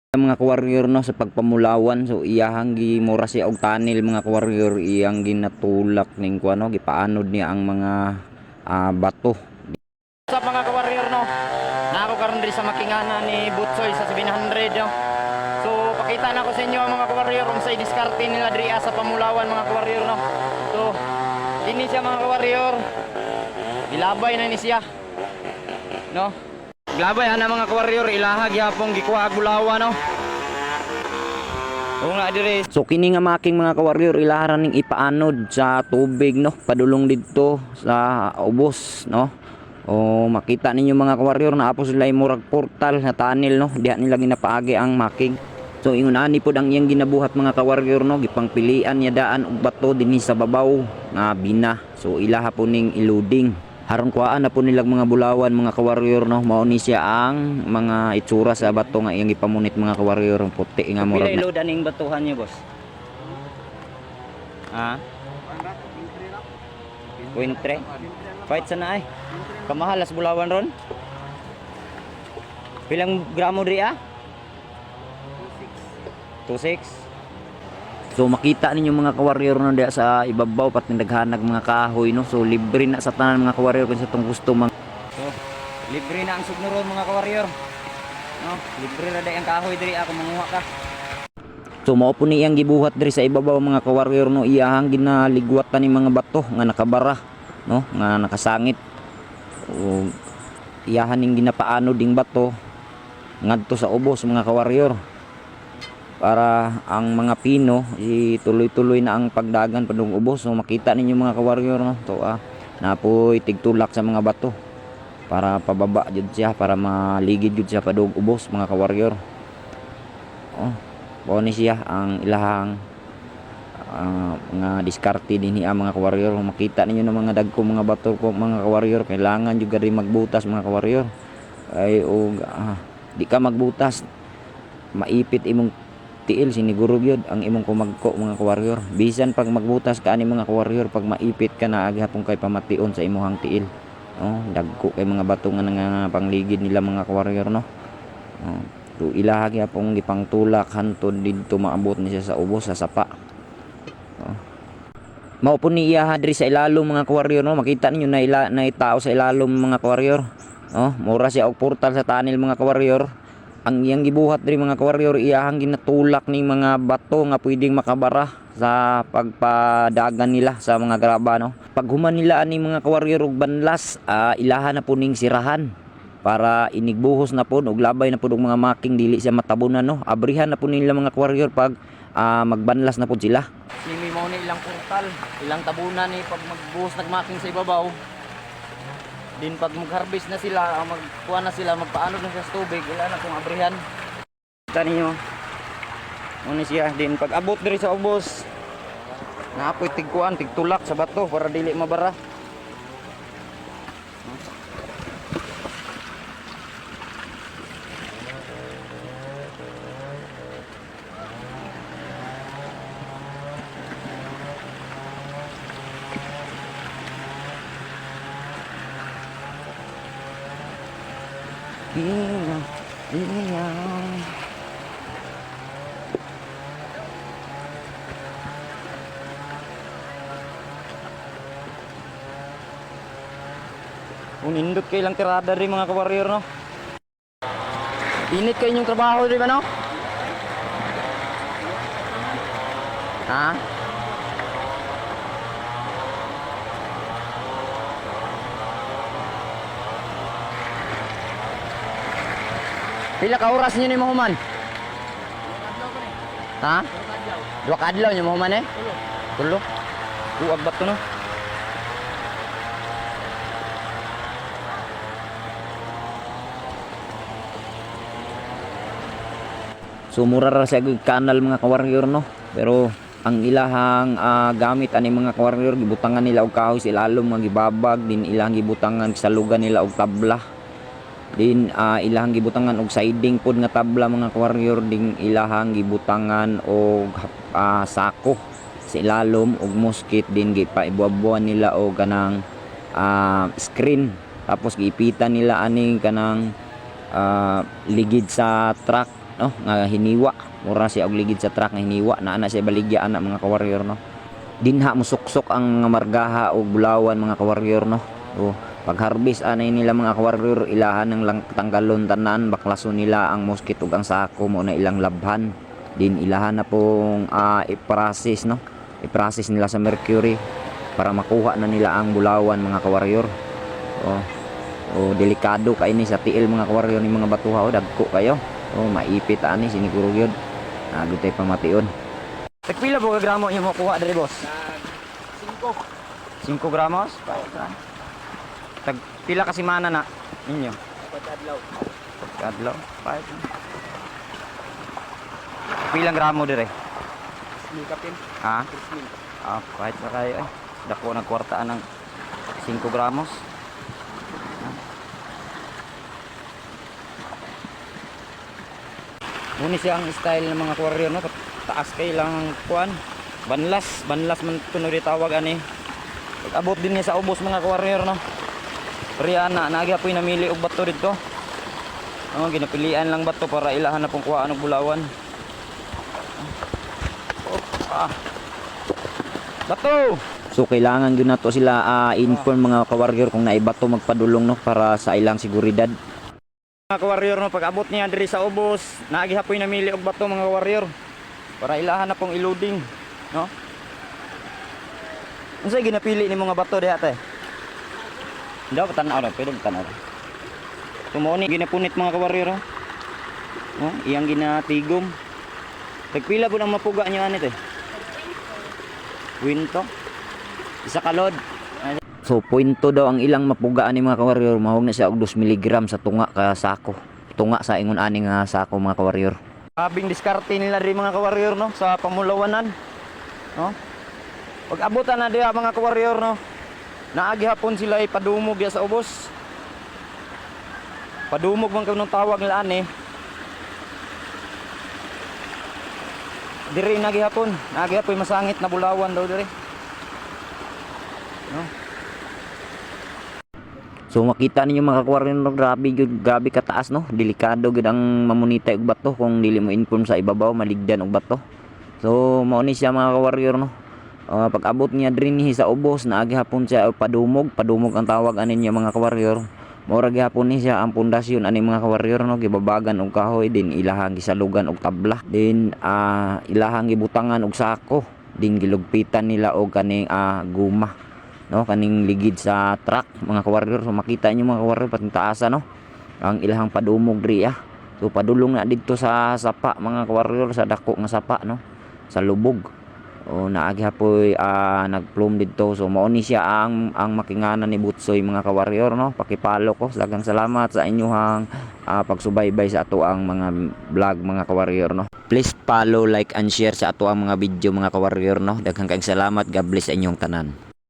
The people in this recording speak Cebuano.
Mga kawarrior no, sa pagpamulawan. So iyahang gimura siya og tunnel, mga kawarrior, iyang ginatulak ning kuno, gipaanod niya ang mga bato. Sa mga kawarrior no, na ako karon diri sa makingana ni Butsoy sa 700 no. So pakita na ko sa inyo, mga kawarrior, unsay diskarte nila diri sa pamulawan, mga kawarrior no. So ini siya, mga kawarrior. Gilabay na ni siya. No. Glabay ana, mga kawarrior, ilaha gyapon gikuha ang bulawan no. Oo nga dire. So kini nga making, mga kawarrior, ilaha ra ning ipaanod sa tubig no, padulong didto sa ubos no. O makita ninyo, mga kawarrior, na apo sila murag portal na tunnel no, diha nila ginapaagi ang making. So ingon ani pod ang iyang ginabuhat, mga kawarrior no, gipangpilian niya daan og bato dinhi sa babaw nga bina. So ilaha po ning iluding. Haron kuhaan na po nilang mga bulawan, mga kawarrior no, mao ni siya ang mga itsura sa bato nga iyang gipamunit, mga kawarrior, ang puti nga Pila murag na iload aning batuhan niyo, boss? Ha? 0.3. Fight sa na ay. Kamahal as bulawan ron. Pilang gramo diri ah? 2.6. So makita ninyo, mga kawarrior no, diha sa ibabaw pati naghanag mga kahoy no. So libre na sa tanan, mga kawarrior, kung sa tong gusto mga So, libre na ang sugno ron, mga kawarrior. No, libre ra day ang kahoy diri ako manguha ka. So mao po ni iyang gibuhat diri sa ibabaw, mga kawarrior no, iyahang ginaligwatan ni mga bato nga nakabara no, nga nakasangit. O iyahan ning ginapaano ding bato ngadto sa ubos, mga kawarrior, para ang mga pino ituloy-tuloy na ang pagdagan padung ubos. So makita ninyo, mga kawarrior no, to napoy tigtulak sa mga bato para pababa jud siya, para maligid jud siya padung ubos, mga kawarrior. Oh, mao ni siya ang ilahang mga diskarte din niya, mga kawarrior. Makita ninyo ng mga dagko mga bato ko, mga kawarrior, kailangan juga rin magbutas, mga kawarrior, ay og di ka magbutas, maipit imong tiil, siniguro gyud ang imong kumagko, mga kawarrior. Bisan pag magbutas ka ani, mga kawarrior, pag maipit ka na gihapon kay pamation sa imuhang tiil. Oh, dagko kay mga bato nga nga pangligid nila, mga kawarrior no. Oh, to ilaha gyapon gipangtulak hantod didto maabot ni siya sa ubos sa sapa. Oh. Mao po ni iya diri sa ilalom, mga kawarrior no, makita ninyo na ila na tao sa ilalom, mga kawarrior. Oh, mura siya og portal sa tunnel, mga kawarrior. Ang iyang gibuhat diri, mga kawarrior, iyahang ginatulak ning mga bato nga pwedeng makabara sa pagpadagan nila sa mga graba no. Paghuman nila ani, mga kawarrior, og banlas, ilaha na po ning sirahan para inigbuhos na po og labay na po og mga making, dili siya matabunan no. Abrihan na po nila, mga kawarrior, pag magbanlas na po sila. Ni mao ni ilang portal, ilang tabunan ni pag magbuhos nagmaking sa ibabaw. Din pag mag-harvest na sila, magkuha na sila, magpaanod na sila sa tubig, ila na kung abrihan. Kita ninyo. Muna siya din pag abot diri sa ubos. Naapoy tigkuan, tigtulak sa bato para dili mabara. Unindot kay lang tirada rin, mga kawarrior no. Init kayo inyong trabaho di ba no? Ha? Pila ka oras niyo ni mahuman? Ha? Dua ka adlaw niyo mahuman eh? Tulo. Tuag ba to no? So mura ra siya og kanal, mga kawarrior no. Pero ang ilahang gamit ani, mga kawarrior, gibutangan nila og kahoy sa ilalom nga gibabag din, ilang gibutangan salugan nila og tabla. Din ilahang gibutangan og siding pod nga tabla, mga kawarrior, ding ilahang gibutangan og sako sa ilalom og musket, din gipaibuabuan nila og kanang screen, tapos giipitan nila ani kanang ligid sa truck. no, nga hiniwa. Mura siya og ligid sa truck nga hiniwa na ana siya baligya ana, mga kawarrior, no. Dinha musuksok ang mga margaha o bulawan, mga kawarrior, no. O pag harvest anay nila, mga kawarrior, ilahan ng lang tanggalon tanan, baklason nila ang musket ug ang sako mo na ilang labhan din, ilahan na pong i-process, no, i-process nila sa mercury para makuha na nila ang bulawan, mga kawarrior. Oh, oh, delikado kay ni sa tiil, mga kawarrior, ni mga batuha. Oh, dagko kayo. Oh, maipit ani siniguro gyud nagutay pamation. Tagpila po ka gramo yung makuha diri, boss? 5. 5 gramos? Tag pila ka semana na ninyo? Pagkadlaw. Kadlaw. Five. Pilang gramo dire? Mil kapin. Ha? 3 mil. Ah, kahit na kayo eh. Dako nagkwartaan ng 5 gramos. Muna siya ang style ng mga warrior, no? Taas kay lang ang kuan. Banlas, banlas man kuno di tawag ani. Pag abot din niya sa ubos, mga warrior, no. Riana, naagi apoy namili og bato dito. Oh, ginapilian lang bato para ilahan na pong kuhaan og bulawan. Oh, ah. Bato! So kailangan gyud nato sila inform, mga kawarrior, kung naibato magpadulong, no, para sa ilang seguridad. Mga kawarrior, no, pag abot niya diri sa ubos, naagi hapoy namili og bato, mga kawarrior. Para ilahan na pong iluding, no? Unsay ginapili ni mga bato diha, te? Daw tan-aw ra, pwede tan-aw ra. So mao ni ginapunit, mga kawarrior, oh. No, iyang ginatigom. Tagpila po ang mapuga niyo ani, te? Winto. Isa ka load. So punto daw ang ilang mapugaan ni, mga kawarrior, mahog na siya og 2 mg sa tunga ka sako. Tunga sa ingon ani nga sako, mga kawarrior. Grabing diskarte nila rin, mga kawarrior, no, sa pamulawanan. No? Pag abutan na diha, mga kawarrior, no. Naagi hapon sila ay padumog ya sa ubos. Padumog man kanong tawag nila ani. Diri nagi hapon, naagi hapon masangit na bulawan daw diri. No? So makita ninyo, mga kawarrior, no, grabe gyud, grabe kataas, no. Delikado gyud ang mamunitay og bato kung dili mo inform sa ibabaw, maligdan og bato. So mao ni siya, mga kawarrior, no. Pag abot niya drinhi sa ubos, naagi hapon siya og padumog, padumog ang tawag ani niya, mga kawarrior. Mao ra gihapon ni siya ang pundasyon ani, mga kawarrior, no, gibabagan og kahoy din, ilahang gisalugan og tabla din, ilahang gibutangan og sako din, gilugpitan nila og kaning guma, no, kaning ligid sa truck, mga kawarrior. So makita niyo, mga kawarrior, pating taasa, no, ang ilahang padumog diri ah. So padulong na didto sa sapa, mga kawarrior, sa dako nga sapa, no, sa lubog. O naagi hapoy nagplum didto. So mao ni siya ang makinganan ni Butsoy, mga kawarrior, no. Pakipalo ko. Daghang salamat sa inyong pagsubaybay sa ato ang mga vlog, mga kawarrior, no. Please follow, like and share sa ato ang mga video, mga kawarrior, no. Daghang kaayong salamat. God bless sa inyong tanan.